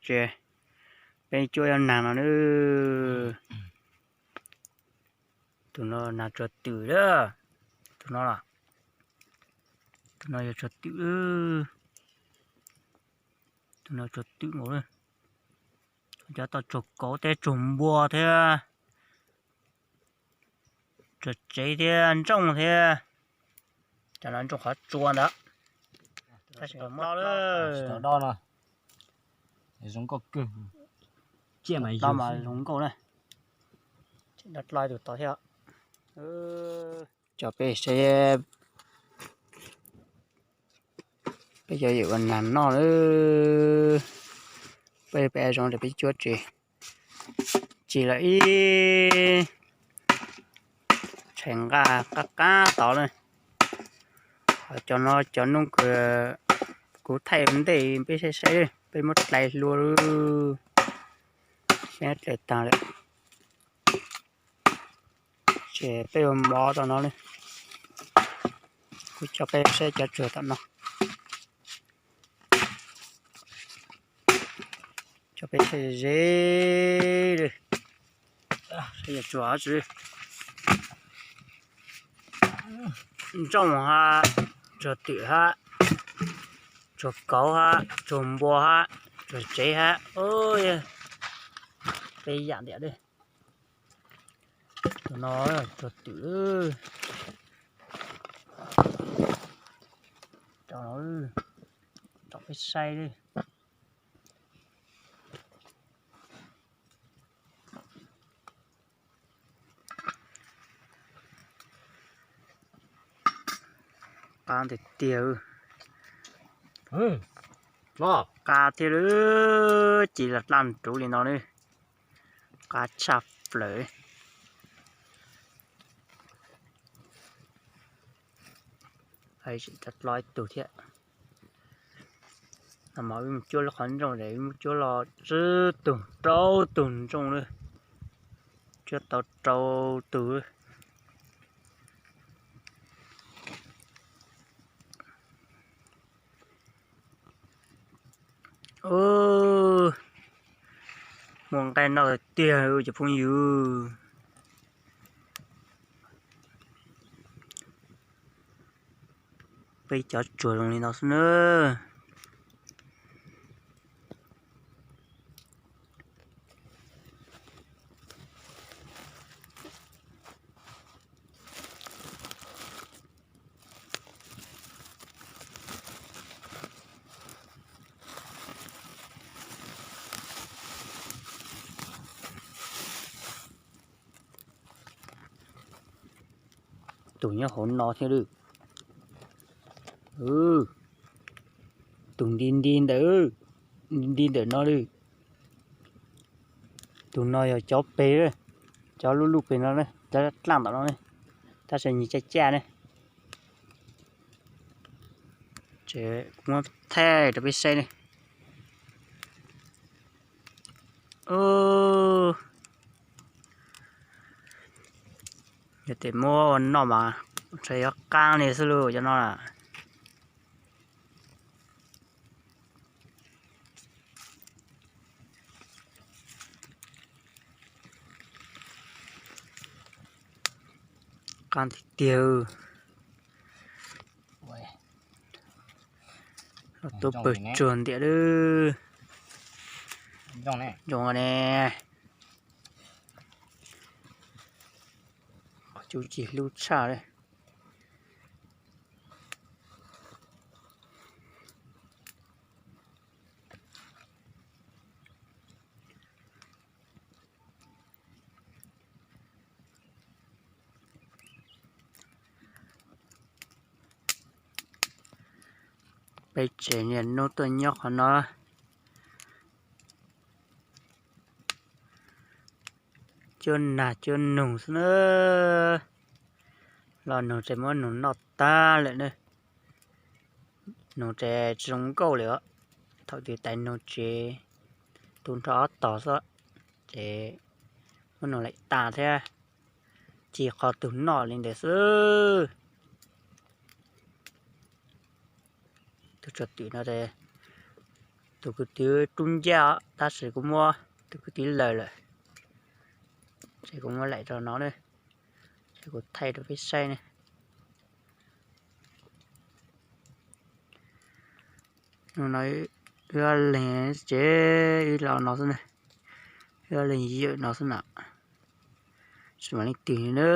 Ces peb cuab yuav nag no na. Tus no nag tsuag twm lawm. Tus no los, tus no yog tsuag twm. Tus no tsuag twm nkaus li. Cov tau tsuag kauv thiab tsuag npua thiab, tsuag tsev thiab ntsooj thiab. Cov no ntsooj qhov tsua ntawd. Tab sis los do no, zoo nkauj kawg. Ciaj mas zoo nkauj na. Tseem do dlo tus tod thiab. Cov peb saib, peb cov yuav ua nag noj lawm. Peb peb zoo rau peb cuab tsev, tsis los ib tshais nqaj qab qab tod na. Cov no cov noob kws kuv thaij ua ntej peb saib saib, peb muab dlai hlua lawm, peb dlai tag lawm. Ces peb ua mov rau no li. Kuv coj peb saib cov tsuag tom no. Coj peb saib ze li. Saib cov tsuag tsi, ntsooj hab, tsuag twm hab, tsuag kauv hab, tsuag npua hab, tsuag tsev hab. Peb yam ntiam li. Tus no tsuag twm. Rau no, rau peb saib li. Qab tiag tiag. Qab thiab lawm, ci los dlaj ruv li no li. Qab tshaj plaws. Tseem dlo ib tug thiab. No mas wb mus cuab lub qhov ntsooj es wb mus cuab los tsib tug rau tug ntsooj lawm. Cuab tau rau tug. Muaj nqaij noj tiag tiag cov phooj ywg. Peb cov tsuag zoo li no xwb na. Tus nyob hauv no thiab lawm. Tus nti nti ntawm, nti nti ntawm no lawm. Tus no yog cov peg, cov lub lub peg no, cov dlaj tom no, tab sis nyias caj caj ne. Ces kuv muab thaij rau peb saib ne. Yog tias muab ua noj mas ntshe yuav qab li xwb lauj cov no na. Qab tiag tiag. Tuaj pawg tsuag ntiam lawm. Zoo ne. Qhov cub tsis hlub tshaj li. Peb tsev niaj hnub tuaj nyob qhov no, cuab nag cuab noog xwb na. Los noog ces muab noog noj tag lawm na. Noog ces tsis zoo nkauj li os. Thaum twg tais noog ces tu nrho ob tog xwb, ces muab noog laim tas thiab, ci qho tug noj li ntawd xwb. Tus tsuag twm no ces Tus kwv tij rub ncaj os, tab sis kuv muab tus kwv tij lawm lawm, ces kuv muab laim rau no na, ces kuv thaij rau peb saib ne. Hnub no wb ob leeg ces wb los no xwb na, wb ob leeg yawm no xwb na, tsis muaj leej twg li na.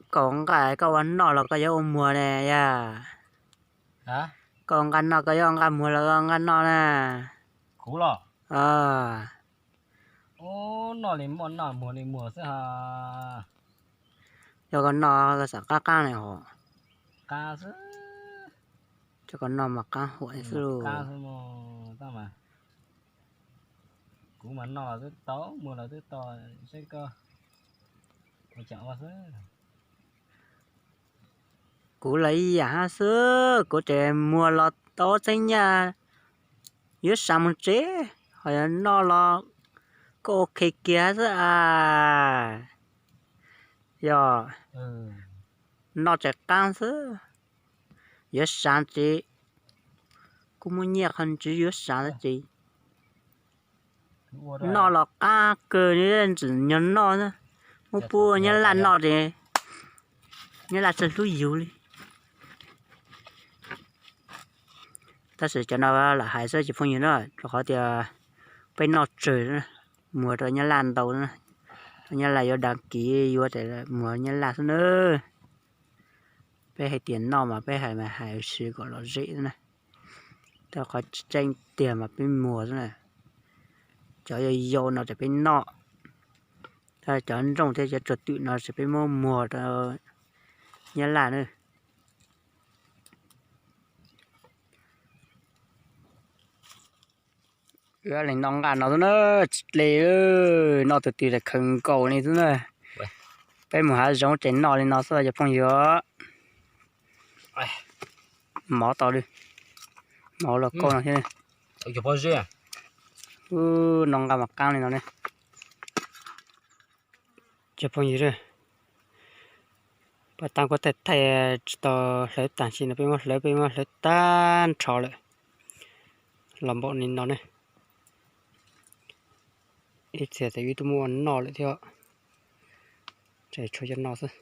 Koj ua nqaj koj ua noj los koj yuav ua muag ne yog? Koj ua nqaj noj koj yuav ua nqaj muag los koj ua nqaj noj na? Kuv los? Noj li noj, muag li muag xwb ha. Yog koj noj koj xav qab qab ne hos? Qab xwb. Cov koj noj mas qab huam xwb. Kuv mas noj los twb tau, muag los twb tau, seb koj ua cas ua xwb. Kuv los ib yam hab xwb, kuv ces muag los tau txheeb nyaj yuav sav mus tsev, ho yog noj los kuj ok kiag xwb as. Yog noj tseem qab xwb, yuav sav ces kuj muaj nyiaj qhov ntsis yuav sav ces noj los qab kawg li, ntxim nyog noj, muab pub nyab laj noj ces nyab laj tsis hlub yus li. Tab sis cov no lam hais xwb cov phooj ywg na, rau qhov tias peb noj tsawg, muag rau nyab laj ntau, rau nyab laj yuav dag kiv yuav muag nyab laj xwb na. Peb hais tias noj mas peb hais mas hais siv kom lom zem xwb na. Tab qhov tseeb tiag mas peb muag xwb na. Cov yau yau no ces peb noj, cov ntsooj thiab cov tsuag twm no ces peb muab muag rau nyab laj na. Wb leeg noj nqaj no xwb na, tsis dle, noj tus twg tas khaws nkaus li xwb na. Peb mus hav zoov ces noj li no xwb cov phooj ywg. Mov tau li, mov los kauj no thiab. Noj nqaj mas qab li no ne. Cov phooj ywg, pas tas kuv thaij thaij tsis tau hlawv tag, sim no peb muab hlawv, peb muab hlawv tag nrho lawm los npaum li no ne. Ib txhia ces wb twb muab ua noj lawm thiab, ces tshuav cov no xwb,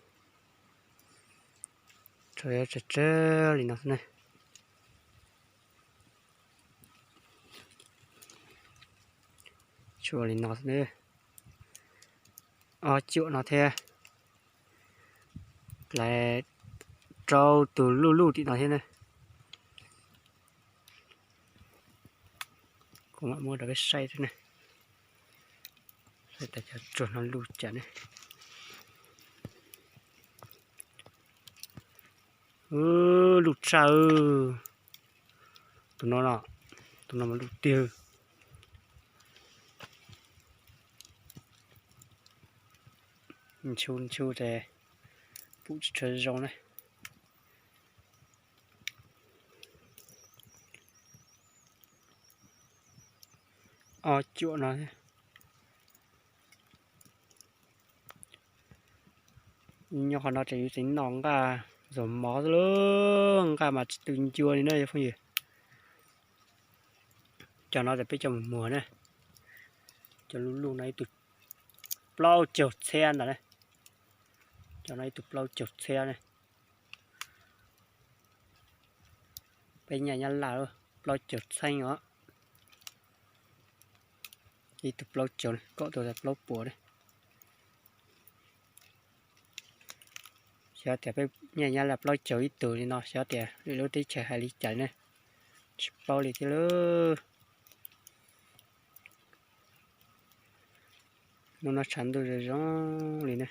tshuav tsawg tsawg li no xwb na. Tshuav li no xwb na, ob cuam no thiab, lawv rau tus luj luj tim no thiab na. Kuv mam muab rau peb saib thiab na, saib tas cov tsuag no luj cas ne. Luj tshaj, tus no, tus no mas luj tiag. Nchu nchu ces pum tsis tshua zoo na. Ob cuam no, nyob qhov no ces yuav txiv noj nqaj, zog mov xwb lauj, nqaj mas tsis tu ncua li na cov phooj ywg. Cov no ces peb coj mus muag na. Cov luj luj no ib tug plaub caug txhiab ntawd na. Cov no ib tug plaub caug txhiab na. Peb nyaj nyab laj plaub caug txheeb os. Ib tug plaub caug, kaum tus plaub puas na. Xyov tias peb nyaj nyab laj plaub caug ib tug li no, xyov tias lwm lub teb chaws hais li cas ne, tsis paub li thiab lauj. Hnub no tshav ntuj zoo zoo li ne.